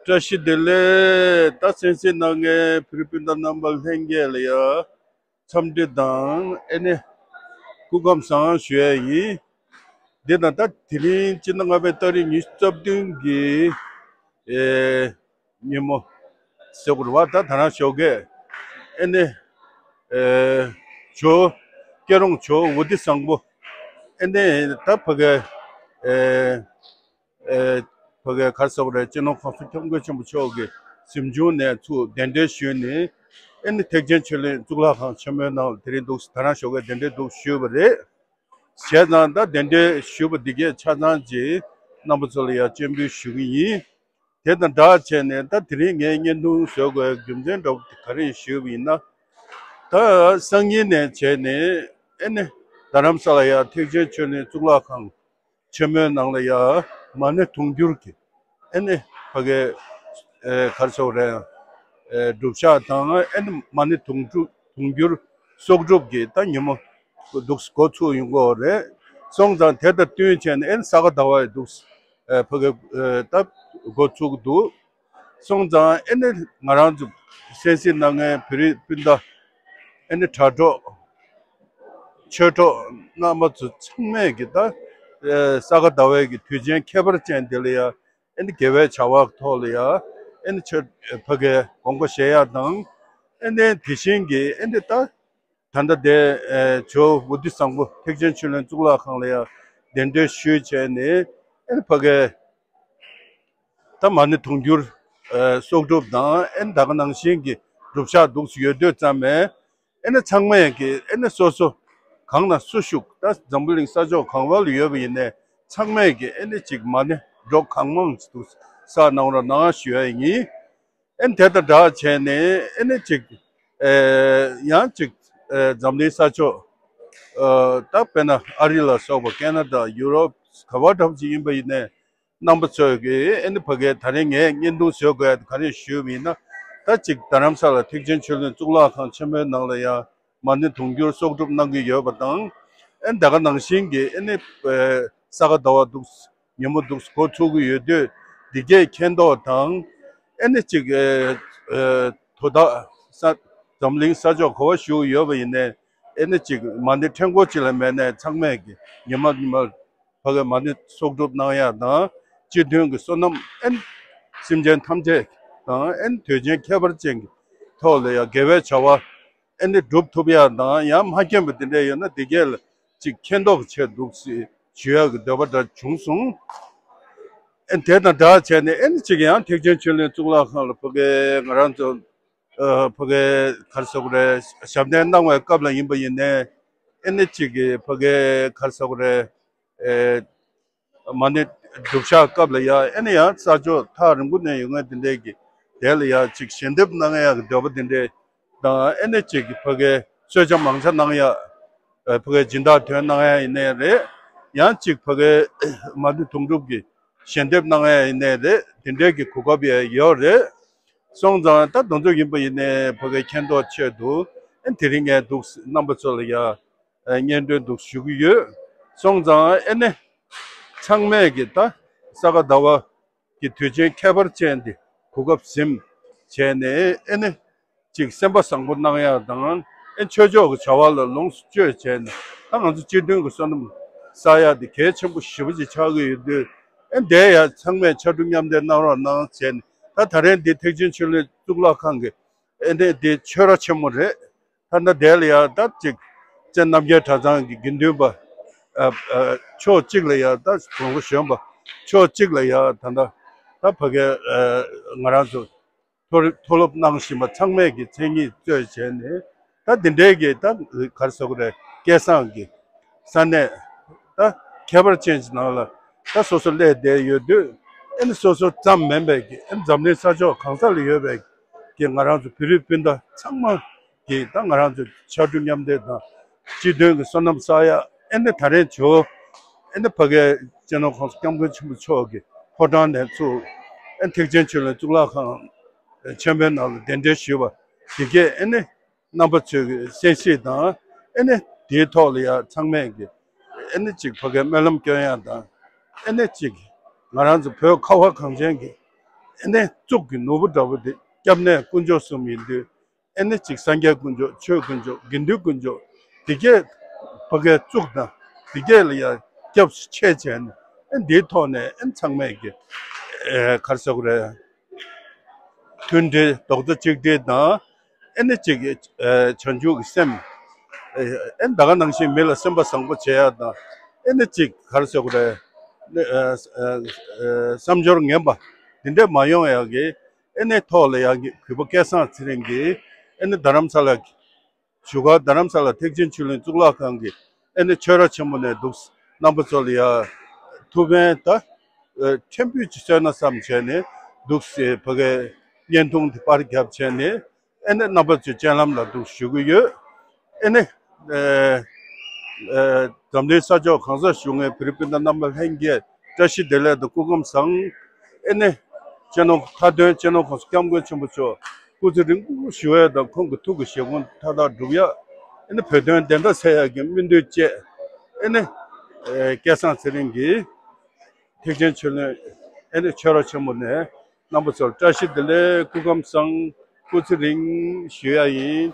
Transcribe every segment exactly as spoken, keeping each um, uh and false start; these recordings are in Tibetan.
བཀྲ་ཤིས་བདེ་ལེགས། ད་གསན་གཟིགས་གནང་མཁན་བོད་རིགས་སྤུན་ཟླ་རྣམ་པ་ལྷན་རྒྱས་ལ་ཡ་འཚམས་འདྲི་དང་ཨེ་ནི་སྐུ་ཁམས་བཟང་ཞུ་ཡ་ཡིན། འདི་དང་ད་དེ་རིང་སྤྱི་ཟླ་ལྔ་པའི་ཏ་རིག་ཉི་ཤུ་རྩ་བདུན་གྱི་ཨེ་ཉིན་མོ་ཟེར་དགོས་རེད་བ། ད་ད་རང་ཞོགས་ཀས་ཨེ་ནི་ཨེ་ཇོ་སྐྱིད་གྲོང་ཇོ་བོ་དྷི་བཟང་པོ་ཨེ་ནི་ད་ཕ་གི་ཨེ་ཨེ་ཕ་གི་ག་རེ་ཟེར་དགོས་རེད། སྤྱི་ནོར་༸གོང་ས་༸སྐྱབས་མགོན་ཆེན་པོ་མཆོག་གི་གཟིམ་ཆུང་ནས་ཚུར་གདན་འདྲེན་ཞུས་ནས་ཨེ་ནི་ཐེག་ཆེན་ཆོས་གླིང་གཙུག་ལག་ཁང་ཆེན་མོའི་ནང་ལ་དེ་རིང་འདུག་ད་རང་ཞོགས་ཀས་གདན་འདྲེན་འདུག་ཞུས་པ་རེད། བྱས་ཙང་ད་གདན་འདྲེན་ཞུས་པ་འདི་གས་ཆ་ཚང་ཅིག་རྣམ་པ་ཚོ་ལ་ཡང་སྤྱན་འབུལ་ཞུ་གི་ཡིན། དེ་དང་སྦྲགས་བྱས་ནས་ད་དེ་རིང་ངས་བརྙན་ཐུང་བཟོ་དགོས་རྒྱུ་མཚན་འདྲ་བོ་དེ་ག་རེ་ཡིན་ཞུས་པ་ཡིན་ན། ད་སང་ཉིན་ནས་བྱས་ནས་ཨེ་ནི་རྡ་རམ་ས་ལ་ཡ་ཐེག་ཆེན་ཆོས་གླིང་གཙུག་ལག་ཁང་ཆེན་མོའི་ནང་ལ་ཡ་མ་ཎི་དུང་འགྱུར་གྱི་ཨེ་ནི་ཕ་གའི་ཨེ་ག་རེ་ཟེར་དགོས་རེད། ཨེ་སྒྲུབ་ཞག་དང་ཨེ་ནི་མ་ཎི་དུང་སྒྲུབ་དུང་འགྱུར་གསོག་སྒྲུབ་ཀྱི་ད་ཉིན་མོ་འདུག་འགོ་ཚུགས་ཡོང་གི་ཡོད་རེད། སོང་ཙང་དེ་དང་བསྟུན་བྱས་ནས་ཨེ་ནི་ས་ག་ཟླ་བ་ཡི་འདུག་ཨེ་ཕ་གའི་ཨེ་ད་འགོ་ཚུགས་འདུག་སོང་ཙང་ཨེ་ནི་ང་རང་ཚོ་གསན་གཟིགས་གནང་མཁན་བོད་རིགས་སྤུན་ཟླ་ཨེ་ནི་དྲ་གྲོགས་ཆོས་གྲོགས་རྣམ་པ་ཚོ་ཚང་མས་ཀྱི་ད་ཨེ་ས་ག་ཟླ་བའི་གི་དུས་ཆེན་ཁྱད་པར་ཅན་འདི་ལ་ཡ་ཨེ་ནི་དགེ་བའི་བྱ་བ་ཐོག་ལ་ཡ་ཨེ་ནི་ཆོས་ཕ་གའི་དགོངས་པ་བཞེས་ཡ་དང་ཨེ་ནི་དེ་བཞིན་གྱི་ཨེ་ནི་ད་ད་ལྟ་དེ་ཨེ་ཇོ་བོ་དྷི་བཟང་པོ་ཐེག་ཆེན་ཆོས་གླིང་གཙུག་ལག་ཁང་ལ་ཡ་གདན་འདྲེན་ཞུས་བྱས་ནས་ཨེ་ནི་ཕ་གའི་ད་མ་ཎི་དུང་འགྱུར་ཨེ་གསོག་སྒྲུབ་དང་ཨེ་ནི་ད་ག་ནང་བཞིན་གྱི་སྒྲུབ་ཞག་འདུག་སེ་ཡོད་དུས་ཙམ་པས་ཨེ་ནི་ཚང་མས་ཀྱི་ཨེ་ནི་སོ་སོ་གང་ན་སུ་བཞུགས་ད་འཛམ་བུ་གླིང་ས་ཕྱོགས་གང་བ་ལ་ཡོད་པ་ཡིན་ནའི་ཚང་མས་ཀྱི་ཨེ་ནི་ཅིག་མ་ཎི་སྒྲོག་གང་མང་ཅིག་འདུག་སེ་གནང་རོགས་གནང་ཞུ་ཡ་ཡིན། ཨེ་ནི་དེ་དང་སྦྲགས་བྱས་ནས་ཨེ་ནི་ཅིག་ཨེ་ཡང་ཅིག་ཨེ་འཛམ་གླིང་ས་ཕྱོགས་ཨེ་ད་དཔེར་ན་ཨ་རི་ལ་སོགས་པ་ཀེ་ན་ཌ་ཡུ་རོབ་ག་བ་འདྲ་པོ་ཅིག་ཡིན་པ་ཡིན་ནའི་རྣམ་པ་ཚོས་ཀྱི་ཨེ་ནི་ཕ་གའི་ད་རིང་ངས་བརྙན་ཐུང་བཟོ་དགོས་ཡ་དེ་ག་རེ་ཞུས་པ་ཡིན་ན། ད་ཅིག་རྡ་རམ་ས་ལ་ཐེག་ཆེན་ཆོས་གླིང་གཙུག་ལག་ཁང་ཆེན་མོའི་ནང་ལ་ཡང་མ་ཎི་དུང་འགྱུར་གསོག་སྒྲུབ་གནང་གི་ཡོད་པ་དང་། ཨེ་ནི་ད་ག་ནང་བཞིན་གྱི་ཨེ་ནི་ཨེ་ས་ག་ཟླ་བ་འདུག་ཉིན་མོ་འདུག་འགོ་ཚུགས་ཀྱི་ཡོད་དུས་འདི་གས་མཁྱེན་རྟོགས་དང་ཨེ་ནི་ཅིག་ཨེ་ཨེ་དོ་བདག་ས་འཛམ་གླིང་ས་ཕྱོགས་ག་བ་བཞུགས་ཡོད་པ་ཡིན་ནའི་ཨེ་ནི་ཅིག་མ་ཎི་ཕྲེང་སྐོར་ཅིག་ལས་མེད་ནའི་ཚང་མས་ཀྱི་ཉི་མ་ཉི་མ་ཕ་གའི་མ་ཎི་གསོག་སྒྲུབ་གནང་ཡ་དང་སྤྱི་མཐུན་གྱི་བསོད་ནམས་ཨེ་ནི་སེམས་ཅན་ཐམས་ཅད་དང་ཨེ་ནི་དུས་ཆེན་ཁྱད་པར་ཅན་གྱི་ཐོག་ལ་ཡང་དགེ་བའི་བྱ་བ་ཨེ་ནི་སྒྲུབ་ཐུབ་ཡ་དང་ཡང་མ་མཁྱེན་པ་དེ་འདྲ་ཡོད་ན་དེ་གས་ལ་ཅིག་མཁྱེན་རྟོགས་ཆེད་འདུག་སེ་ཞུ་ཡ་གི་འདོད་པ་འདྲ་བྱུང་སོང་། ཨེ་ནི་དེ་དང་སྦྲགས་བྱས་ནས་ཨེ་ནི་ཅིག་ཡང་ཐེག་ཆེན་ཆོས་གླིང་གཙུག་ལག་ཁང་ལ་ཕ་གའི་ང་རང་ཚོ་ཨ་ཕ་གའི་ག་རེ་ཟེར་དགོས་རེད། ཞབས་བརྟན་གནང་བའི་སྐབས་ལ་ཡིན་པ་ཡིན་ནའི་ཨེ་ནི་ཅིག་གི་ཕ་གའི་ག་རེ་ཟེར་དགོས་རེད། ཨེ་མ་ཎི་སྒྲུབ་ཞག་སྐབས་ལ་ཡ་ཨེ་ནི་ཡང་ས་ཕྱོགས་ཐག་རིང་པོ་ནས་ཡོང་མཁན་དེ་འདྲས་ཀྱི་དེ་ལ་ཡ་ཅིག་ཞལ་འདེབས་གནང་ཡག་གི་འདོད་པ་དེ་འདྲས་དང་ཨེ་ནི་ཅིག་གི་ཕ་གའི་གསོལ་ཇ་མང་ཇ་གནང་ཡག་ཨེ་ཕ་གའི་སྦྱིན་བདག་ཐོན་གནང་ཡག་ཡིན་ནའི་རེད། ཡང་ཅིག་ཕ་གའི་མ་ཎི་དུང་སྒྲུབ་ཀྱི་ཞལ་འདེབས་གནང་ཡག་ཡིན་ནའི་རེད། དེ་འདྲས་ཀྱི་གོ་སྐབས་ཡང་ཡོད་རེད། སོང་ཙང་ད་དེ་ཚོ་ཡིན་པ་ཡིན་ནའི་ཕ་གའི་མཁྱེན་རྟོགས་ཆེད་དུ་ཨེ་དེ་རིང་ངས་འདུག་རྣམ་པ་ཚོ་ལ་ཡ་ཨེ་སྙན་སྒྲོན་འདུག་ཞུ་གི་ཡོད། སོང་ཙང་ཨེ་ནི་ཚང་མས་ཀྱི་ད་ས་ག་ཟླ་བ་གི་དུས་ཆེན་ཁྱད་པར་ཅན་འདི་གོ་སྐབས་ཟིན་བྱས་ནས་ཨེ་ནི་ཅིག་སེམས་པ་བཟང་པོ་གནང་ཡག་དང་ཨེ་ཆོས་ཕྱོགས་ཀྱི་བྱ་བ་ལ་ལོངས་སུ་སྤྱོད་བྱས་ནས་ད་ང་ཚོ་སྤྱི་མཐུན་གྱི་བསོད་ནམས་བསགས་ཡག་འདི་གལ་ཆེན་པོ་ཞེ་པོ་ཅིག་ཆགས་ཀྱི་ཡོད་དུས་ཨེ་འདས་ཡ་ཚང་མས་ཕྱར་གྲུ་མཉམ་འདེགས་གནང་རོགས་གནང་བྱས་ནས་ད་ད་རེས་འདི་ཐེག་ཆེན་ཆོས་གླིང་གཙུག་ལག་ཁང་གི་ཨེ་འདི་འདི་ཆོས་ར་ཆེན་མོ་རེད། ད་ལྟ་དེ་ལ་ཡང་ད་ཅིག་བཙན་རྣམ་རྒྱལ་གྲྭ་ཚང་གི་དགེ་འདུན་པ་ཨ་ཨ་ཕྱོགས་གཅིག་ལ་ཡང་ད་དགོངས་པ་གཞོན་པ་ཕྱོགས་གཅིག་ལ་ཡང་ད་ལྟ་ད་ཕ་གའི་ཨ་ང་རང་ཚོ་མཐོ་རིམ་མཐོ་སློབ་གནང་བཞིན་པ་ཚང་མས་ཀྱི་མཚན་ཉིད་གཙོས་བྱས་ནས་ད་འདི་འདྲའི་གི་ད་ག་རེ་ཟེར་དགོས་རེད། སྐལ་བཟང་གི་ས་གནས་ད་ཁྱད་པར་ཅན་ཞིག་ནང་ལ་ད་སོ་སོ་སླེབས་བསྡད་ཡོད་དུས་ཨེ་ནི་སོ་སོ་ཙམ་མིན་པའི་གི་ཨེ་ནི་འཛམ་གླིང་ས་ཕྱོགས་གང་ས་ལ་ཡོད་པའི་གི་ང་རང་ཚོ་བོད་རིགས་སྤུན་ཟླ་ཚང་མ་གི་ད་ང་རང་ཚོ་ཕྱར་གྲུ་མཉམ་འདེགས་དང་སྤྱི་མཐུན་གྱི་བསོད་ནམས་བསགས་ཡ་ཨེ་ནི་ད་རེས་ཇོ་ཨེ་ནི་ཕ་གའི་སྤྱི་ནོར་༸གོང་ས་༸སྐྱབས་མགོན་ཆེན་པོ་མཆོག་གི་ཕོ་བྲང་ནས་ཚུར་ཨེ་ནི་ཐེག་ཆེན་ཆོས་གླིང་གཙུག་ལག་ཁང་ཆེན་པོའི་ནང་ལ་གདན་འདྲེན་ཞུས་པ་དེ་གས་ཨེ་ནི་རྣམ་པ་ཚོས་ཀྱི་གསན་གཟིགས་དང་ཨེ་ནི་དེའི་ཐོག་ལ་ཡ་ཚང་མས་ཀྱི་ཨེ་ནི་ཅིག་ཕ་གའི་སྨོན་ལམ་སྐྱོན་ཡ་དང་ཨེ་ནི་ཅིག་ང་རང་ཚོ་བོད་ཁ་བ་གངས་ཅན་གྱི་ ཨེ་ནས་གཙུག་གི་ནོར་བུ་འདྲ་བོ་དེ་སྐྱབས་གནས་དཀོན་མཆོག་གསུམ་ཡིན་དུས། ཨེ་ནས་ཅིག་སངས་རྒྱས་དཀོན་མཆོག་ཆོས་དཀོན་མཆོག་དགེ་འདུན་དཀོན་མཆོག་དེ་གས་ཕ་གའི་གཙུག་དང་དེ་གས་ལ་ཡང་སྐྱབས་སུ་མཆི་བྱས་ནས། ཨེ་འདིའི་ཐོག་ནས་ཨེ་ཚང་མས་ཀྱི་ཨེ་ག་རེ་ཟེར་དགོས་རེད། མཐུན་སྒྲིལ་རྡོག་རྩ་གཅིག་སྒྲིལ་དང་། ཨེ་ནི་ཅིག་ཨེ་བྱང་ཆུབ་ཀྱི་སེམས། ཨེ་ཨེ་ད་ག་ནང་བཞིན་མི་ལ་སེམས་པ་བཟང་པོ་བྱེད་ཡག་དང་། ཨེ་ནི་ཅིག་ག་རེ་ཟེར་དགོས་རེད། ཨེ་ཨེ་ཨེ་བསམ་སྦྱོར་ངན་པ་འདི་འདྲས་མ་ཡོང་ཡག་གི། ཨེ་ནི་ཐོག་ལ་ཡག་གི་གུས་པ་སྐལ་བཟང་ཚེ་རིང་གིས་ཨེ་ནི་རྡ་རམ་ས་ལ་བཞུགས་སྒར་རྡ་རམ་ས་ལ་ཐེག་ཆེན་ཆོས་གླིང་གཙུག་ལག་ཁང་གི་ཨེ་ནི་ཆོས་ར་ཆེན་མོ་ནས་འདུག་རྣམ་པ་ཚོ་ལ་ཡ་ཐུགས་ཕན་ད་ཨེ་ཕྲན་བུ་ཅིག་གསོས་ན་བསམ་བྱས་ནས་འདུག་སེ་ཕ་གའི་བརྙན་ཐུང་དེ་པར་བརྒྱབ་བྱས་ནས། ཨེ་ནི་རྣམ་པ་ཚོའི་སྤྱན་ལམ་ལ་འདུག་ཞུ་གི་ཡོད། ཨེ་ནི་ཨེ་ཨེ་འཛམ་གླིང་ས་ཕྱོགས་གང་སར་བཞུགས་མཁན་བོད་རིགས་སྤུན་ཟླ་རྣམ་པ་ལྷན་རྒྱས་བཀྲ་ཤིས་བདེ་ལེགས་དང་སྐུ་ཁམས་བཟང་། ཨེ་ནི་སྤྱི་ནོར་མཐའ་དོན་སྤྱི་ནོར་༸གོང་ས་༸སྐྱབས་མགོན་ཆེན་པོ་མཆོག་སྐུ་ཚེ་རིང་པོ་བཞུགས་ཡག་དང་ཁོང་གི་ཐུགས་ཀྱི་བཞེད་དགོངས་མཐའ་དག་འགྲུབ་ཡག་ཨེ་ནི་བོད་དོན་བདེན་མཐའ་གསལ་ཡག་གི་སྨོན་འདུན་བཅས། ཨེ་ནི་ཨེ་སྐལ་བཟང་ཚེ་རིང་གིས་ཐེག་ཆེན་ཆོས་གླིང་ཨེ་ནི་ཆོས་ར་ཆེན་མོ་ནས་རྣམ་པ་ཚོར་བཀྲ་ཤིས་བདེ་ལེགས། སྐུ་ཁམས་བཟང་། སྐུ་ཚེ་རིང་ཞུ་ཡག་ཡིན།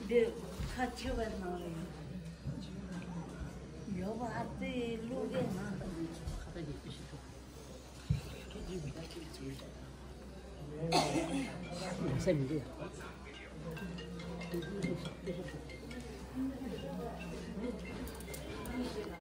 འདི་ཁ་ཆེ་བ་ནང་ལ་ཡོད། ཡོད་པ་ཨ་ཙི་བླུག་གི་ན། ས་མི་འདུག